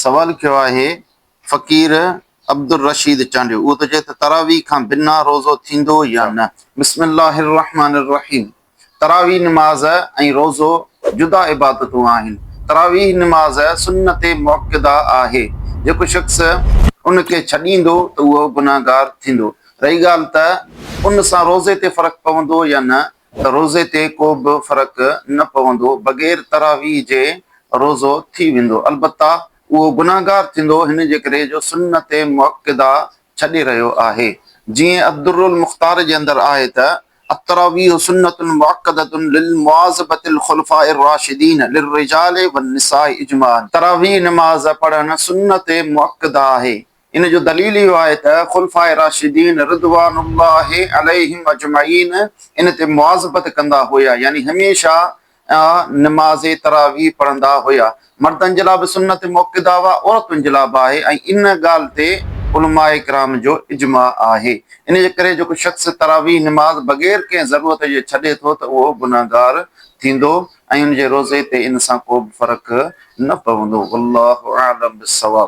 سوال ڪيو آهي فقير عبدالرشيد چانڊيو اهو ٿو چئي ته تراويح کان بنا روزو ٿيندو يا نه؟ بسم الله الرحمٰن الرحيم تراويح نماز ۽ روزو جدا عبادتون آهن. تراويح نماز سنت مؤڪده آهي. جيڪو شخص ان کي ڇڏيندو ته اهو گنهگار ٿيندو. رهي ڳالهه ته ان سان روزي تي فرق پوندو يا نه ته روزي تي ڪو به فرق نه پوندو، بغير تراويح جي روزو ٿي ويندو، البته اهو گنهگار ٿيندو هن جي ڪري جو سنت مؤڪده ڇڏي رهيو آهي. جيئن الدر المختار جي اندر آهي ته، التراويح سنة مؤڪدة للمواظبة الخلفاء الراشدين للرجال والنساء اجماعا تراويح نماز پڙهڻ سنت مؤڪده آهي، ان جو دليل اهو آهي ته خلفاء راشدين رضوان الله عليهم اجمعين ان تي مواظبت ڪندا هيا يعني هميشه نماز تراويح پڙهندا هيا. مردن جي لاء به سنت مؤڪده هئا عورتن جي لاء به آهي ۽ ان ڳالهه تي علماء ڪرام جو اجماع آهي. ان جي ڪري جيڪو شخص تراويح نماز بغير ڪنهن ضرورت جي ڇڏي ٿو ته اهو گنهگار ٿيندو ۽ ان جي روزي تي ان سان ڪو به فرق نه پوندو. والله اعلم بالصواب.